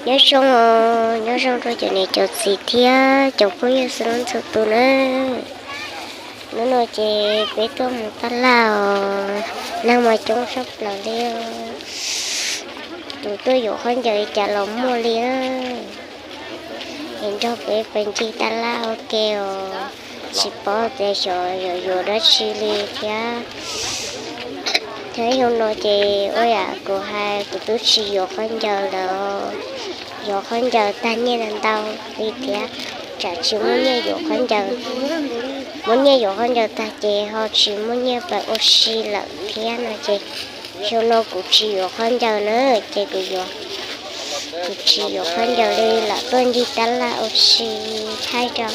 Nyob zoo, nyob zoo rau cov niam cov txiv thiab cov phooj ywg txhua leej txhua tus na. Hnub no ces peb tuaj mus taj laj os, neeg mas coob tshaj plaws li. Tus tuaj yuav khaub ncaws cas los muaj li. Es nrog peb pais ncig taj laj ua ke os, tsis paub tias xyov yuav yuav dab tsi li thiab. Thiab xyoo no ces ua yam kuv hais, kuv twb tsis yuav khaub ncaws lawm, yuav khaub ncaws tag nyiaj ntau li thiab, tsam tsis muaj nyiaj yuav khaub ncaws. Muab nyiaj yuav khaub ncaws tag ces ho tsis muaj nyiaj pais ua si lawm thiab no ces xyoo no kuv tsis yuav khaub ncaws na, ces kuv yuav, kuv tsis yuav khaub ncaws li, lam tuaj ncig taj laj ua si thaij rau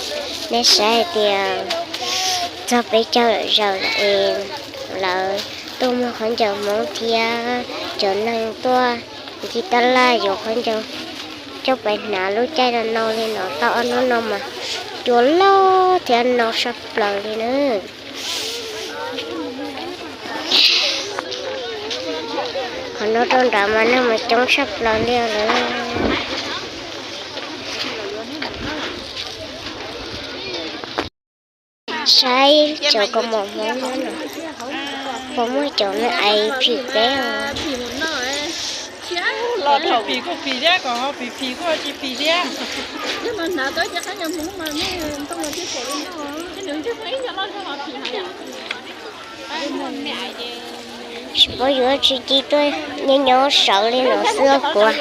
nej saib hais tias txog peb caug lawm zaum lawm es lawv tuaj muag khaub ncaws Hmoob thiab cov neeg tuaj ncig taj laj yuav khaub ncaws coj pais hnav lub caij no no li no tau ob hnub no mas cua loj thiab no saj plaws li na. Qhov no rau nrad mas neeg mas coob saj plaws li lawm. Saib cov kaus mom Hmoob no, puas muaj cov me aiv phim peb os. Tsis paub yuav tsis ci tuaj nyob nyob sawv li no xwb kuv.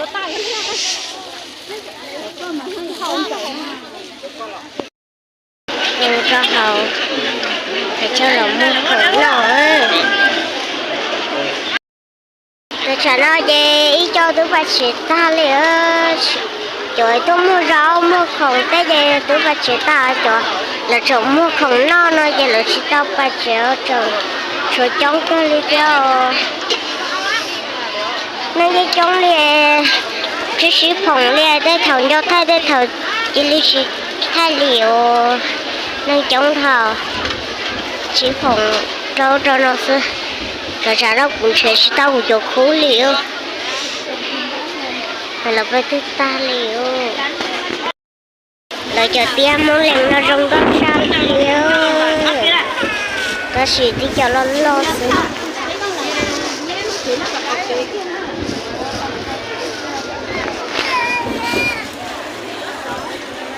Rau hauv, peb coj los muag khoom noj. Tam sim no ces ib co twb pais tsev tag li. Cov tuaj muag zaub muag khoom tej ces twb pais tsev tag, cov lawv tseem muag khoom noj no ces lawv tsis tau pais tsev, tshuav coob kawg li thiab os. Neeg yeej coob li, tsis sib phoom li, tej thaum nco thaij tej thaum cia li tsis thaij li os. Neeg coob dhau, sib phoom rau rau no xwb. Cov tsam no kuv nrhiav tsis tau kuv cov khub li. Lawv peb twb tag li. Lawv cov tiab Hmoob Lees no zoo nkauj tshaj li, tab sis tib co loj loj xwb.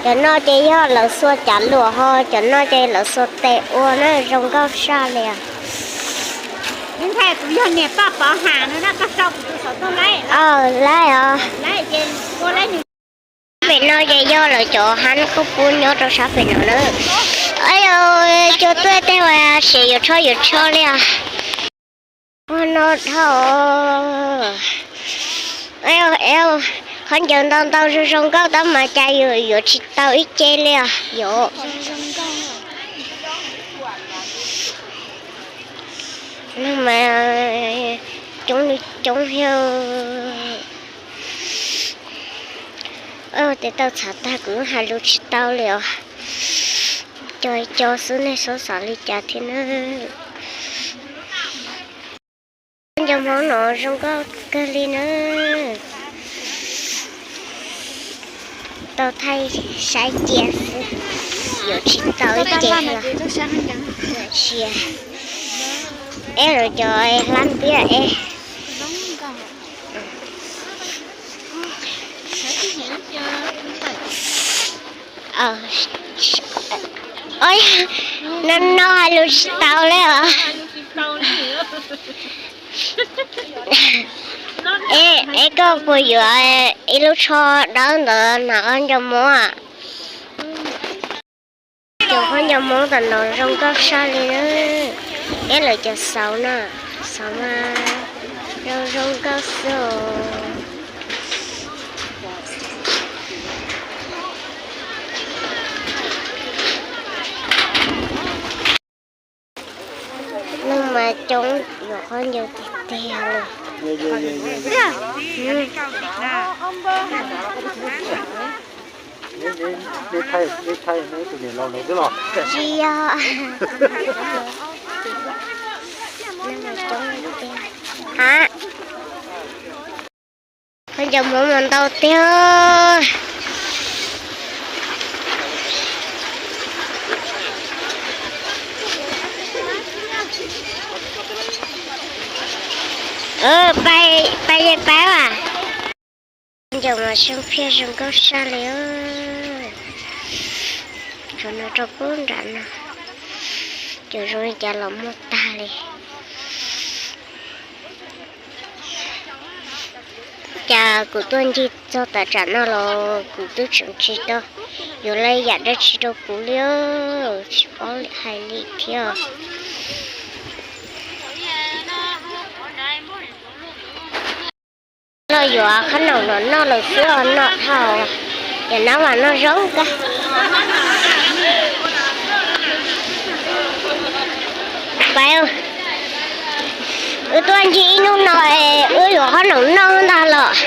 Cov no ces yog lawv xuas cav luam ho, cov no ces lawv xuas tes ua na, zoo nkauj tshaj li. Ntshai kuv yog niam poj pov ham no na, koj tso kuv tus xov tooj laib. Laib os. Pem no ces yog lawv cov hab qub pub nyob rau sab pem no na. Cua tuaj tej uas sev yuav tsho yuav tsho li os. Ua no dhau. Khaub ncaws ntau ntau zoo zoo nkauj tab mas cas yuav tsis tau ib ce li os yom. Neeg mas coob li coob thiab. Tes tau txhav tag kuv hais lus tsis tau li os. Co co xwb nej txhob xav li cas thiab na. Nco Hmoob no zoo nkauj kawg li na. Tau thaij saib cia xwb, yuav tsis tau ib ce los sia. Eb lawv cov hlab ntiab eb. No no hais lus tsis tau li os. Eb koj puas yuav ib lub tsho dawb ntawd na koj nco Hmoob? Cov khaub ncaws Hmoob tam no zoo nkauj tshaj li na. Eb lawv cov xauv na, xauv mas zoo zoo nkauj xwb os. Neeg mas coob yuav khaub ncaws tiag tiag li. Tsis yog. Ha. Khaub ncaws hmov mas ntau tiag. Pais, pais, pais as. Khaub ncaws mas zoo phiaj zoo nkauj saj li. Qhov no rau pub nram no, cov zoo li cas los muaj tag li. Cas kuv tuaj ncig txog tam tsam no los kuv twb tseem tsis tau yuav lawv yam dab tsi rau kuv li, tsis paub hais li thiab. Los yuav qhob noom los noj lawm xwb os, noj dhau. Yog nab vas noj zoo kawg. Pais, wb tuaj ncig ib hnub no es wb yuav qhob noom noj ntag los.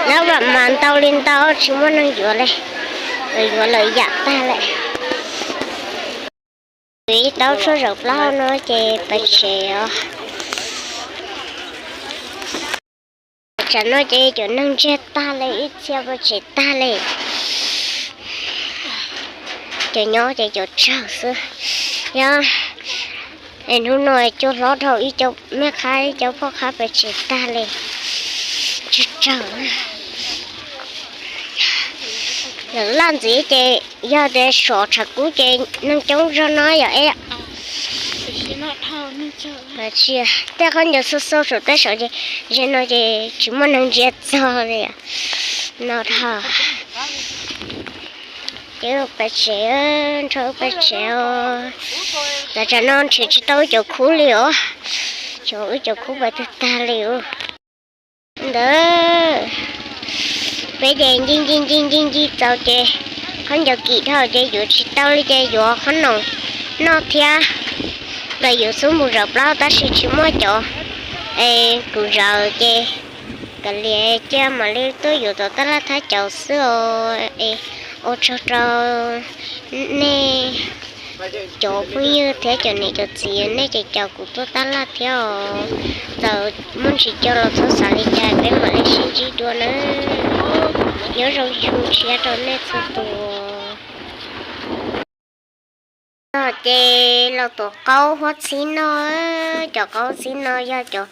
Nab vas mas ntau li ntau tsis muaj neeg yuav li, yuav lawm yam tag lawm. Kuv ib taub tshuaj zaum plaub no ces pais tsev os. Tsam no ces cov neeg ntsiag tag li, ib txhia pais tsev tag li. Cov nyob ces cov tsawg xwb. Yog es hnub no cua hlob dhau ib co me qhab ib co phoj qhab pais tsev tag li. Tsawg tsawg. Lawm laj ntxiv ces yog tias sov tshav kub ces neeg coob zog no yom. Tej qhob ncaws xauj xauj saum tej saum ces ze no ces tsis muaj neeg ntsia txog li. No dhau. Ces pais tsev, nrog wb pais tsev os. Tam tsam no nrhiav tsis tau wb cov khub li os. Cov wb cov khub pais tag tag li os. Ntawd peb ces ncig ncig ncig ncig ncig txaus ces qhob ncaws kim dhau ces yuav tsis tau li ces yuav qhob noom noj thiab. Los yuav xub npus zaum plaub tab sis tsis muaj cov es kuv zaws ces kav liam cia mam li tuaj yuav tom tab laj thab caum xwb os. Es ua tsaug rau nej cov phooj ywg thiab cov niam cov txiv, nej ces caum kuv tuaj tab laj thiab os. Txawm muaj ntsis co los txhob xav li cas, peb mam li sib ntsib dua na. Nyob zoo xyoo tshiab rau nej txhua tus. Ces los tuav qaub huab txhib noj. Cov qaub huab txhib no yog cov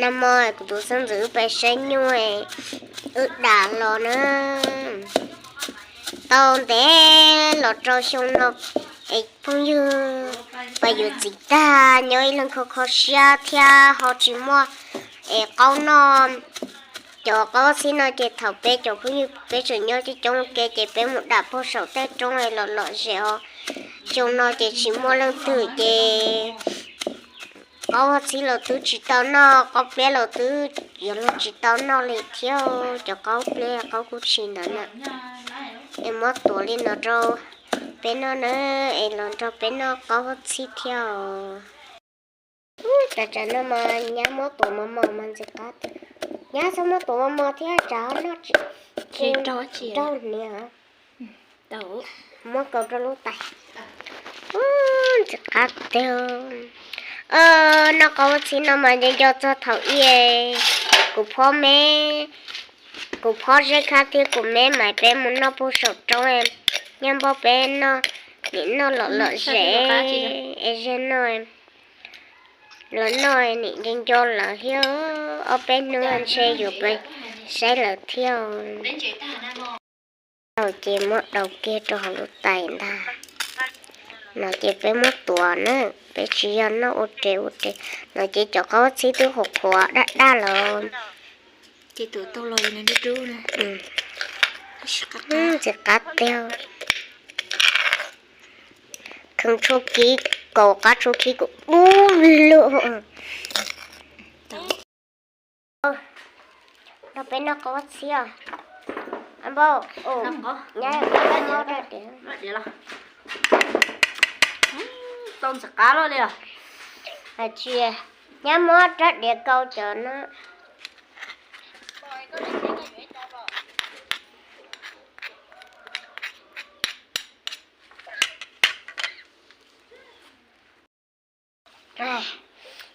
nag hmo kuv tus xeeb ntxwv wb pais saib nyuj wb dam los na. Tau ntev los rau xyoo no es phooj ywg pais yuav txiv tag, nyob ib leeg kho kho siab thiab ho tsis muaj es qaub noj. Cov qaub huab txhib no ces thaum peb cov phooj ywg peb tseem nyob coob coob ua ke ces peb mus dam puag saum tej roob los lom zem os. Xyoo no ces tsis muaj leej twg ces qaub huab txhib los twb tsis tau noj, qaub pliab los twb yuav luag tsis tau noj li thiab. Cov qaub pliab qaub kub tshis ntawd na, es muab tuav li no rau peb noj na, es los nrog peb noj qaub huab txhib thiab os. Tam tsam no mas nyab muab tuav mos mos mas ntxim qab tiag. Nyab txhob muab tuav mos mos thiab, tsam noj tsis raug niam. Muab kaus rau lub tais. Ntxim qab tiag. Noj qaub huab txhib no mas nco nco txog thaum ub kuv phob me, kuv phob zeb khab thiab kuv me mas peb mus noj puag saum roob, nyob npog peb noj, nim noj lom lom zem es ze no. Los noj nim nco nco lawv thiab, ob peb hnub ntshe yuav pais saib lawv thiab. Tau ces muab daus kiag rau hauv lub tais ntag. No ces peb muab tuav na, peb tsis yog noj ua re ua re. No ces cov qaub txhib twb qhuav qhuav daj daj los. Ntxim qab tiag. Kheev tshuab khib, kaus qab tshuab khib kuv dub lug. Nrog peb noj qaub txhib os. Npauj, nyab, peb muab rab diav. Tau ntxim qab luaj li os. Hais tsis, nyab muab rab diav kaus cov no.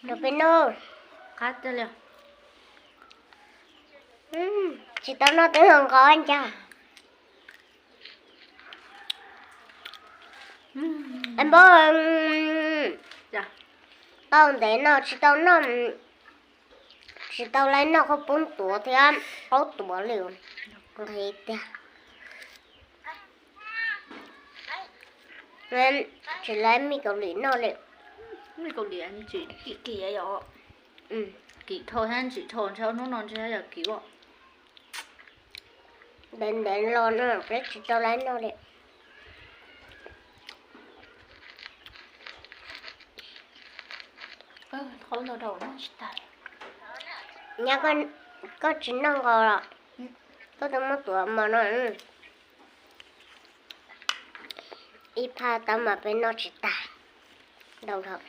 Rau peb noj. Qab tiag li. Tsis tau noj twb nqos ncag. Npauj, tau ntev no tsis tau noj, tsis tau laib noj qhaub poob tuav thiab qaub tuav li. Nqhis tiag. Tsis laib mej Kaus Lim noj li. Mej Kaus Lim kim kim yom. Kim dhau thiab ntsim dhau ntshe hnub no ntshe yog kim ua. Ntev ntev los no peb tsis tau laib noj li. Nyab, koj tsis noj nqos los? Koj twb muab tuav mov no. Ib phaj tab mas peb noj tsis tag. Ntau dhau.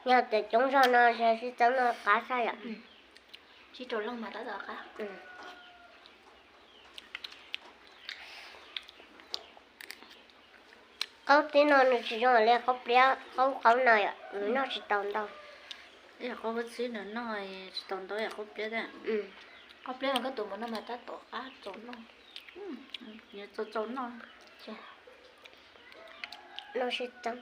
Yog tias coob zog no ntshe sib txawb noj qab xwb yom. Sib rau leej mas tab tom qab. Qaub txib no nws tsis zoo li qaub pliab qaub qaub no yom, nws noj tsis tau ntau. Yog qaub txib nws noj tsis tau ntau yog qaub pliab thiab. Qaub pliab mas koj tuav mov no mas tab tom qab txaus noj. Nws txaus txaus noj. Noj sib txawb.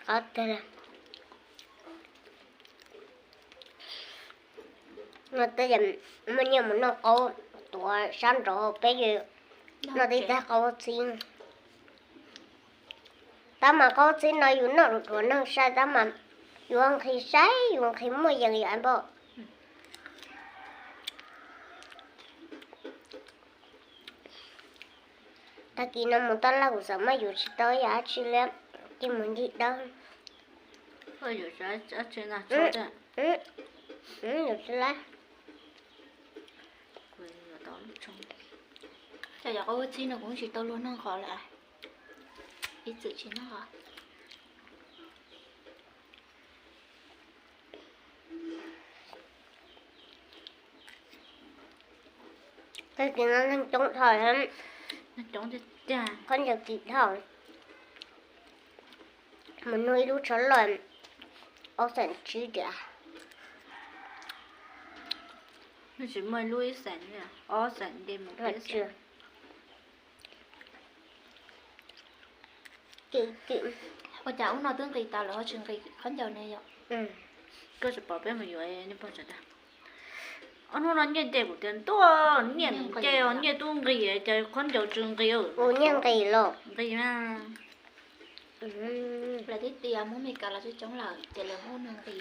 Qab tiag li. No tej muaj nyiaj mus noj qaub tuav sab nraud peb noj tib tag qaub txib. Tab mas qaub txib no yus noj dhuav neeg sai tab mas yus nqhis saib yus nqhis muaj yees yom npauj. Tag kis no mus taj laj kuv xav muab yus tsis tau ib yam dab tsi li, cia mus ncig dawb. Yus tsis laib. Cov qaub txib no kuv tsis tau luag noj qos lawm. Ib txwm tsis noj qos. Tag kis no neeg coob dhau, khaub ncaws kim dhau. Mus nug ib lub tsho loj, ob xeem tsib tiam. Tsis muaj ib lub ib xeem, ob xeem nce mus peb xeem. Ua cas ub no twb nqis tas lawm ho tsis nqis khaub ncaws ne yom? Koj tsis pom peb mus yuav nej pog tseem dag. Ob hnub no nyiaj nce kuv tias ntuj, nyiaj nce, nyiaj twb nqis ces khaub ncaws tsis nqis. Kuv nyiaj nqis los nqis mas. Lawv twb tias muab Meskas los coob coob lawm ces lawv muab nws nqis.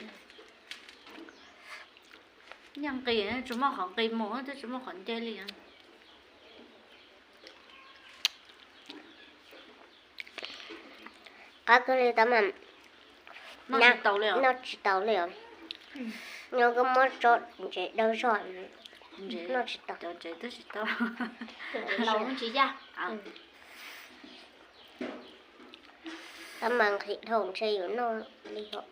Nyiaj nqis tsis muaj qhov nqis mus twb tsis muaj qhov nce li. Qab kawg li tab mas noj tsis tau li os. Nyob koj muab tso ntsev dawb zog, noj tsis tau. Cov ntsev twb tsis tau. Laus tsis yaj. Tab mas nqhis dhau ntshe yuav noj li hos.